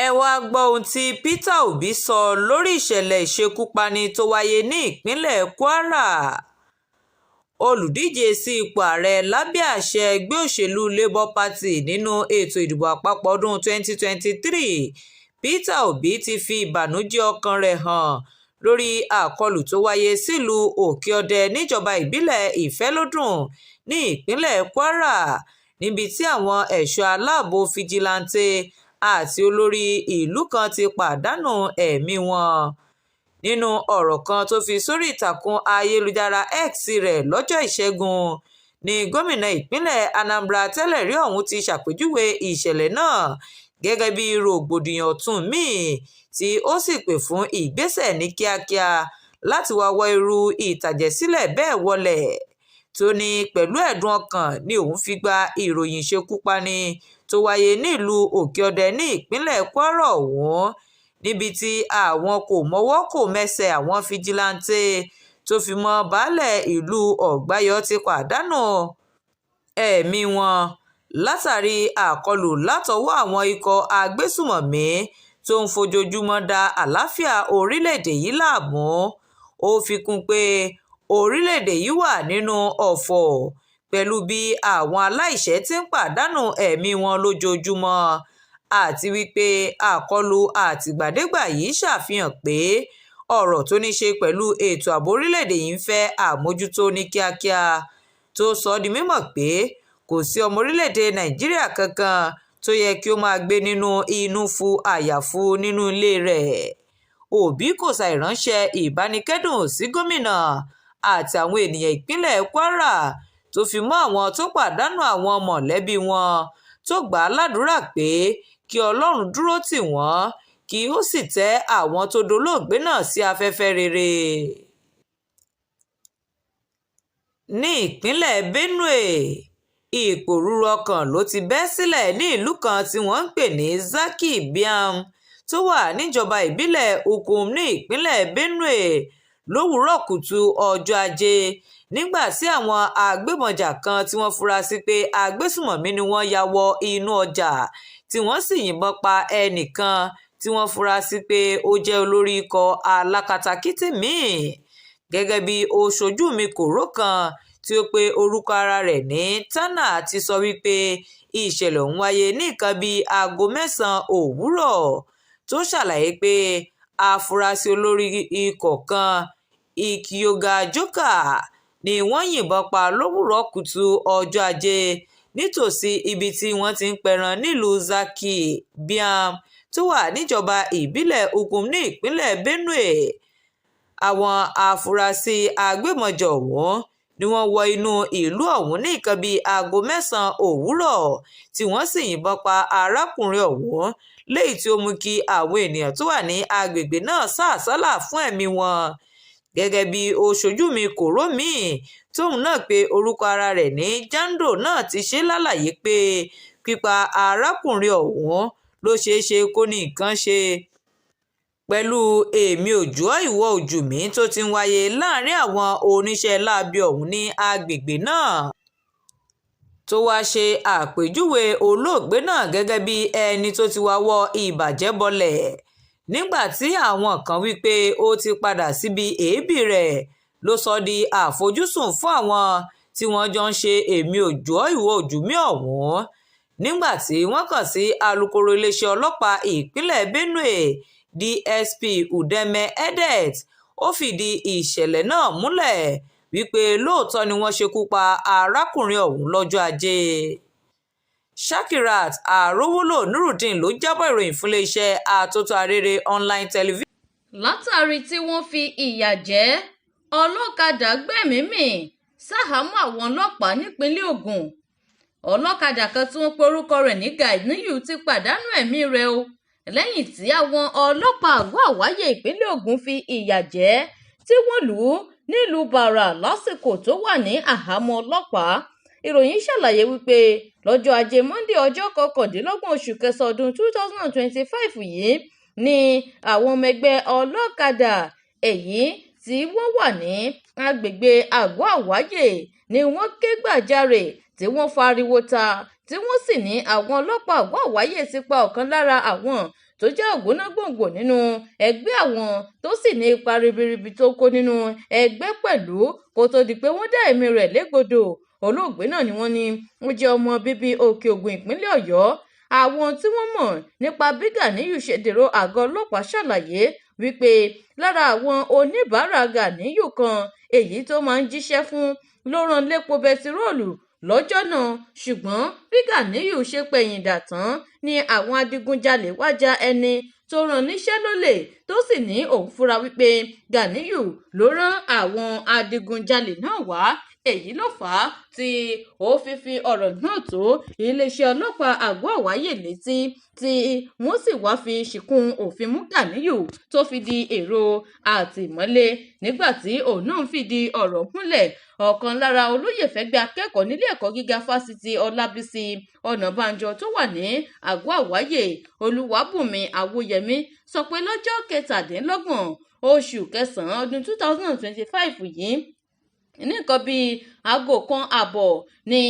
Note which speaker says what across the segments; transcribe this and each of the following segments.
Speaker 1: Ẹ wàá gbọ́ ohun tí Peter Obi sọ lórí ìṣẹ̀lẹ̀ ìṣekúpani tó wáyé ní ìpínlẹ̀ Kwara. Olùdíje sí ipò ààrẹ lábẹ́ àsíá ẹgbẹ́ òṣèlú Labour Party nínú ètò ìdìbò àpapọ̀ ọdún 2023, Peter Obi, ti fi ìbànújẹ́ ọkàn rẹ̀ hàn lórí àkọlù tó wáyé sílùú Òkè-Òde níjọba ìbílẹ̀ Ìfọlọ́dún ní ìpínlẹ̀ Kwara, níbi tí àwọn ẹ̀ṣọ́ aláàbò fìjìláńtẹ́ àti olórí ìlú kan ti pàdánù ẹ̀mí wọn. Nínú ọ̀rọ̀ kan tó fi sórí ìtàkùn ayélujára X rẹ̀ lọ́jọ́ Ìṣẹ́gun ní gómìnà ìpínlẹ̀ Anambra tẹ́lẹ̀ rí ọ̀hún ti ṣàpèjúwe ìṣẹ̀lẹ̀ náà gẹ́gẹ́ bí rògbòdìyàn ọ̀tún míì, tí ó sì pè fún ìgbésẹ̀ ní kíákíá láti wá wọ́ irú ìtàjẹ̀sílẹ̀ bẹ́ẹ̀ wọlẹ̀, tó ní pẹ̀lú ẹ̀dùn ọkàn ni òun fi gba ìròyìn ìṣekúpani tó wáyé nílùú Òkè-Òde ní ìpínlẹ̀ Kwara ọ̀hún, níbi tí àwọn kò mọwọ́ kò mẹsẹ̀ àwọn fìjìláńtẹ́ tó fi mọ́ baálé ìlú Ọ̀gbáyọ̀ ti pàdánù ẹ̀mí wọn látàrí àkọlù látọwọ́ àwọn ikọ̀ agbésùmọ̀mí tó ń fojoojúmọ́ da àlàáfíà orílẹ̀-èdè yìí láàmú. Ó fi kún un pé orílẹ̀-èdè yìí wà nínú ọ̀fọ̀ pẹ̀lú bí àwọn aláìṣẹ̀ ti ń pàdánù ẹ̀mí wọn lójoojúmọ́, àti wípé àkọlù àtìgbàdégbà yìí ṣàfihàn pé ọ̀rọ̀ tó ní ṣe pẹ̀lú ètò ààbò orílẹ̀-èdè yìí ń fẹ́ àmójútó ní kíákíá, tó sọ ọ́ di mímọ̀ pé kò sí ọmọ orílẹ̀-èdè Nàìjíríà kankan tó yẹ kí ó máa gbé nínú inúfu àyàfu nínú ilé rẹ̀. Òbí kò ṣàì ránṣẹ́ ìbánikẹ́dùn sí gómìnà àti àwọn ènìyàn ìpínlẹ̀ Kwara, tó fi mọ́ àwọn tó pàdánù àwọn mọ̀lẹ́bí wọn, tó gbà á ládùúrà pé kí Ọlọ́run dúró tì wọ́n kí ó sì tẹ́ àwọn tó dolóògbé náà sí afẹ́fẹ́ rere. Ní ìpínlẹ̀ Benue, ìpòrúru ọkàn ló ti bẹ́ sílẹ̀ ní ìlú kan tí wọ́n ń pè ní Zaki Biam tó wà níjọba ìbílẹ̀ Ukum ní ìpínlẹ̀ Benue lówùúrọ̀ kùtù ọjọ́ Ajé, nígbà tí àwọn agbébọnjà kan tí wọ́n fura sí pé agbésùmọ̀mí ni wọ́n ya wọ inú ọjà, tí wọ́n sì yìnbọn pa ẹnìkan tí wọ́n fura sí pé ó jẹ́ olórí ikọ̀ alákatakítí míì. Gẹ́gẹ́ bí oṣojú mi kọ̀ró kan tí ó pe orúkọ ara rẹ̀ ní Tana ti sọ wípé ìṣẹ̀lẹ̀ ọ̀hún wáyé ní nǹkan bíi aago 9 òwúrọ̀, tó ṣàlàyé pé àfúrásì olórí ikọ̀ kan, Ikiyoga Joka, ni wọ́n yìnbọn pa lówùúrọ̀ kùtù ọjọ́ Ajé nítòsí ibi tí wọ́n ti ń pẹran nílùú Zaki Biam tó wà níjọba ìbílẹ̀ Ukum ní ìpínlẹ̀ Benue. Àwọn afurasí agbébọnjà ọ̀hún ni wọ́n wọ inú ìlú ọ̀hún ní nǹkan bíi aago 9 òwúrọ̀, tí wọ́n sì yìnbọn pa arákùnrin ọ̀hún, léyìí tí ó mú kí àwọn ènìyàn tó wà ní agbègbè náà sá àsálà fún ẹ̀mí wọn. Gẹ́gẹ́ bí oṣojú mi kọ̀ró míì tóun náà pe orúkọ ara rẹ̀ ní Jandor náà ti ṣe lálàyé pé pípa arákùnrin ọ̀hún ló ṣeé ṣe kó ní nǹkan ṣe pẹ̀lú èmi ò jù ọ́ ìwọ ò jù mí tó ti ń wáyé láàrin àwọn oníṣẹ́ láabi ọ̀hún ní agbègbè náà, tó wáá ṣe àpèjúwe olóògbé náà gẹ́gẹ́ bí ẹni tó ti wáwọ́ ìbàjẹ́ bọlẹ̀, nígbà tí àwọn kan wí pé ó ti padà síbi èébì rẹ̀ ló sọ di àfojúsùn fún àwọn tí wọ́n jọ ń ṣe èmi ò jù ọ́ ìwọ ò jù mí ọ̀hún. Nígbà tí wọ́n kàn sí alūkkóró iléeṣẹ́ ọlọ́pàá ìpínlẹ̀ Benue, DSP Udeme Edet, ó fìdí ìṣẹ̀lẹ̀ náà múlẹ̀ wípé lóòótọ́ ni wọ́n ṣekú pa arákùnrin ọ̀hún lọ́jọ́ Ajé. Shakirat Arówólò Nurudeen ló jábọ̀ ìròyìn fún iléeṣẹ́ Àtótó Arére online television.
Speaker 2: Látàrí tí wọ́n fi ìyà jẹ ẹ́, olókàdá gbẹ̀mí mi ṣaháàmọ̀ àwọn ọlọ́pàá nípìnlẹ̀ Ogun. Olókàdá kan tí wọ́n pe orúkọ rẹ̀ ní Ganiyu ti pàdánù ẹ̀mí rẹ̀ o lẹ́yìn tí àwọn ọlọ́pàá àgọ́ àwáyé ìpínlẹ̀ Ogun fi ìyà jẹ ẹ́ tí wọ́n lù ú nílùú Bàrà lásìkò tó wà ní àhámọ́ ọlọ́pàá. Ìròyìn ṣàlàyé wípé lọ́jọ́ Ajé Monde, ọjọ́ 29 oṣù kẹsàn-án ọdún 2025 yìí ni àwọn ọmọ ẹgbẹ́ ọlọ́kadà èyí tí wọ́n wà ní agbègbè àgọ́ àwáyé ni wọ́n ké gbàjarè tí wọ́n fariwo ta, tí wọ́n sì ní àwọn ọlọ́pàá àgọ́ àwáyé ti pa ọ̀kan lára àwọn. tó jẹ́ ògbónágbòǹgbò nínú ẹgbẹ́ àwọn tó sì ní ipa ribiribi tó kó nínú ẹgbẹ́ pẹ̀lú kó tó di pé wọ́n dá ẹ̀mí rẹ̀ légbodò. Olóògbé náà ni wọ́n ní ó jẹ́ ọmọ bíbí Òkè Ògùn, ìpínlẹ̀ Ọ̀yọ́. Àwọn tí wọ́n mọ̀ nípa bí Ganiyu ṣe dèrò àgọ́ ọlọ́pàá ṣàlàyé wípé lára àwọn oníbàárà Ganiyu kan èyí tó máa ń jíṣẹ́ fún ló rán lépo bẹtiróòlù lọ́jọ́ náà, ṣùgbọ́n bí Ganiyu ṣe pẹ̀yìndà tán ni àwọn adigunjalè wá já ẹni tó rán níṣẹ́ lólè, tó sì ní òun fura wípé Ganiyu ló rán àwọn adigunjalè náà wá. Èyí ló fà á tí ó fi fi ọ̀rọ̀ náà tó iléeṣẹ́ ọlọ́pàá Àgọ́ Àwáyè létí, tí wọ́n sì wá fi ṣìnkún òfin mú Ganiyu tó fi di èrò àtìmọ́lé. Nígbà tí òun náà fìdí ọ̀rọ̀ múlẹ̀, ọ̀kan lára olóyè fẹ́gbẹ́ akẹ́kọ̀ọ́ nílé ẹ̀kọ́ gíga fásitì Ọlábísí Ọ̀nàbànjọ tó wà ní Àgọ́ Àwáyè, Olúwàbùnmí Awóyẹmí, sọ pé lọ́jọ́ 27 oṣù kẹsàn-án ọdún 2025 yìí ní nǹkan bíi 1:30 ni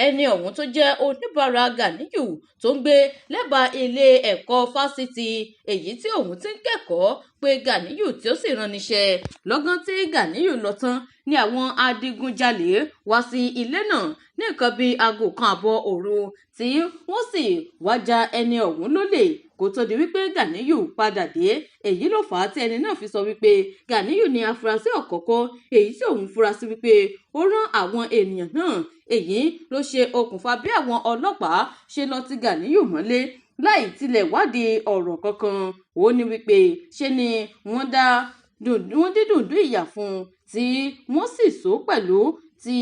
Speaker 2: ẹni ọ̀hún tó jẹ́ oníbàárà Ganiyu tó ń gbé lẹ́bàá ilé ẹ̀kọ́ fásitì èyí tí òun ti ń kẹ́kọ̀ọ́ pé Ganiyu tí ó sì rán níṣẹ́. Lọ́gán tí Ganiyu lọ tán ni àwọn adigunjalè wá sí ilé náà ní nǹkan bíi 1:30 òru, tí wọ́n sì wá já ẹni ọ̀hún lólè kó tó di wípé Ganiyu padà dé. Èyí ló fà á tí ẹni náà fi sọ wípé Ganiyu ní afurasí ọ̀kọ̀ọ̀kọ̀ èyí tí òun fura sí wípé ó rán àwọn ènìyàn náà. Èyí ló ṣe okùnfà bí àwọn ọlọ́pàá ṣe lọ ti Ganiyu mọ́lé láì tilẹ̀ wádìí ọ̀rọ̀ kankan. Ó ní wípé ṣe ni wọ́n dídùn ìyà fún un tí wọ́n sì so pẹ̀lú, tí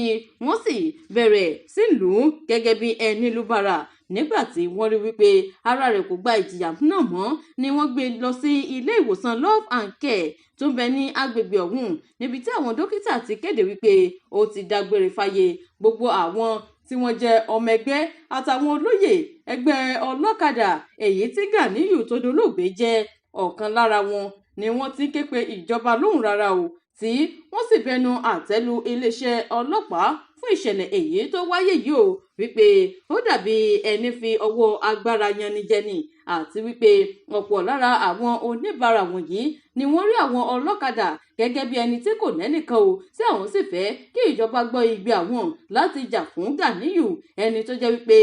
Speaker 2: wọ́n sì bẹ̀rẹ̀ sí lù ú gẹ́gẹ́ bí ẹni lùbàrà. Nígbà tí wọ́n rí wípé ara rẹ̀ kò gba ìjìyà náà mọ́ ni wọ́n gbé lọ sí ilé ìwòsàn Love and Care tó ń bẹ ní agbègbè ọ̀hún, níbi tí àwọn dókítà ti kéde wípé ó ti dágbére fáyé. Gbogbo àwọn tí wọ́n jẹ́ ọmọ ẹgbẹ́ àtàwọn olóyè ẹgbẹ́ ọlọ́kadà èyí tí Ganiyu tó dolóògbé jẹ́ ọ̀kan lára wọn ni wọ́n ti ké pe ìjọba lóhùn rárá o, tí wọ́n sì bẹnu àtẹ́lu iléeṣẹ́ ọlọ́pàá fún ìṣẹ̀lẹ̀ èyí tó wáyé yìí o, wípé ó dàbí ẹni fi ọwọ́ agbára yanijẹni, àti wípé ọ̀pọ̀ lára àwọn oníbàárà wọ̀nyí ni wọ́n rí àwọn ọlọ́kadà gẹ́gẹ́ bí ẹni tí kò nẹ́nìkan o, tí àwọn sì fẹ́ kí ìjọba gbọ́ igbe àwọn láti jà fún Ganiyu, ẹni tó jẹ́ wípé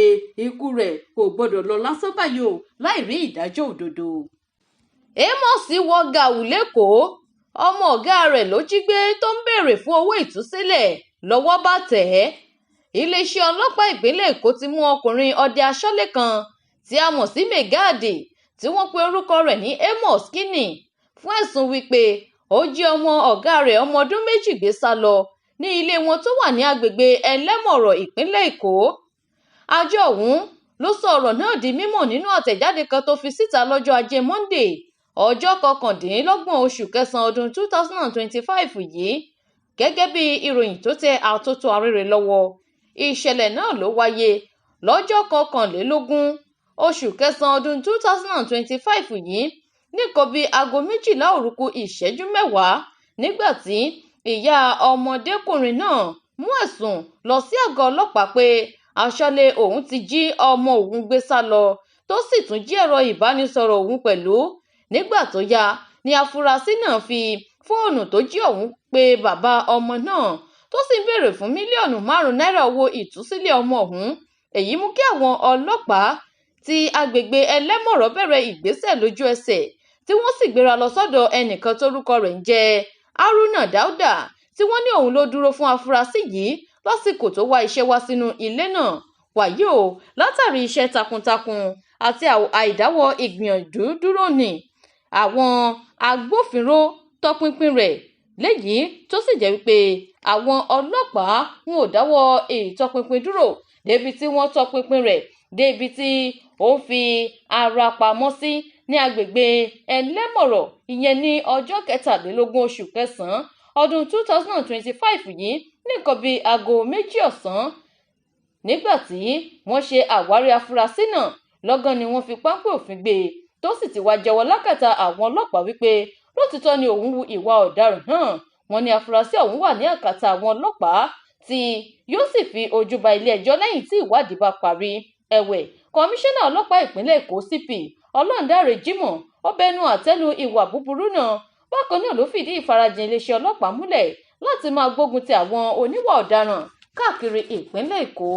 Speaker 2: ikú rẹ̀ kò gbọ́dọ̀ lọ lásán báyìí o láì rí ìdájọ́ òdodo. Amos wọ gàù lẹ́kọ̀ọ́, ọmọ ọ̀gá rẹ̀ ló jí gbé tó ń béèrè fún owó ìtúsílẹ̀ lọ́wọ́ bá tẹ̀ ẹ́. Iléeṣẹ́ ọlọ́pàá ìpínlẹ̀ Èkó ti mú ọkùnrin ọdẹ aṣọ́lé kan tí a mọ̀ sí Megáàdì tí wọ́n pe orúkọ rẹ̀ ní Amos Kínní fún ẹ̀sùn wípé ó jí ọmọ ọ̀gá rẹ̀ ọmọ ọdún 2 gbé sá lọ ní ilé wọn tó wà ní agbègbè Ẹlẹ́mọ̀rọ̀, ìpínlẹ̀ Èkó. Àjọ ọ̀hún ló sọ ọ̀rọ̀ náà di mímọ̀ nínú àtẹ̀jáde kan tó fi síta lọ́jọ́ Ajé Monday, ọjọ́ 29 oṣù kẹsàn-án ọdún 2025 yìí. Gẹ́gẹ́ bí ìròyìn tó tẹ Àtótó Arére lọ́wọ́, ìṣẹ̀lẹ̀ náà ló wáyé lọ́jọ́ 21 oṣù kẹsàn-án ọdún 2025 yìí ní nǹkan bíi 12 òru kù ìṣẹ́jú 10, nígbà tí ìyá ọmọdékùnrin náà mú ẹ̀sùn lọ sí àgọ́ ọlọ́pàá pé aṣọ́lé òun ti jí ọmọ òun gbé sá lọ, tó sì tún jí ẹ̀rọ ìbánisọ̀rọ̀ òun pẹ̀lú. Nígbà tó yá ni afurasí náà fi fóònù tó jí ọ̀hún pe bàbá ọmọ náà, tó sì ń béèrè fún mílíọ̀nù 5 náírà owó ìtúsílẹ̀ ọmọ ọ̀hún. Èyí mú kí àwọn ọlọ́pàá ti agbègbè Ẹlẹ́mọ̀rọ̀ bẹ̀rẹ̀ ìgbésẹ̀ lójú ẹsẹ̀, tí wọ́n sì gbéra lọ sọ́dọ̀ ẹnìkan tórúkọ rẹ̀ ń jẹ́ Haruna Dauda, tí wọ́n ní òun ló dúró fún afurasí yìí lásìkò tó wá iṣẹ́ wá sínú ilé náà. Wàyí o, látàrí iṣẹ́ takuntakun àti àìdáwọ́ ìgbìyànjú dúró ní àwọn agbófinró tọpinpin rẹ̀, léyìí tó sì jẹ́ wípé àwọn ọlọ́pàá wọn ò dáwọ́ ìtọpinpin dúró débi tí wọ́n tọpinpin rẹ̀ débi tí ó fi ara pamọ́ sí ní agbègbè Ẹlẹ́mọ̀rọ̀, ìyẹn ní ọjọ́ 23 oṣù kẹsàn-án ọdún 2025 yìí ní nǹkan bíi 2:00 ọ̀sán. Nígbà tí wọ́n ṣe àwárí afurasí náà, lọ́gán ni wọ́n fi páńpẹ́ òfin gbé e, tó sì ti wá jẹ́wọ́ lákàtà àwọn ọlọ́pàá wípé lótìtọ́ ni òun hu ìwà ọ̀daràn náà. Wọ́n ní afurasí ọ̀hún wà ní àkàtà àwọn ọlọ́pàá tí yóò sì fi ojú ba ilé ẹjọ́ lẹ́yìn tí ìwádìí bá parí. Ẹ̀wẹ̀, kọmíṣánná ọlọ́pàá ìpínlẹ̀ Èkó CP Ọlọ́rundáre Jimoh, ó bẹnu àtẹ́ lu ìwà búburú náà. Bákan náà ló fìdí ìfarajìn iléeṣẹ́ ọlọ́pàá múlẹ̀ láti máa gbógun ti àwọn oníwà ọ̀daràn káàkiri ìpínlẹ̀ Èkó.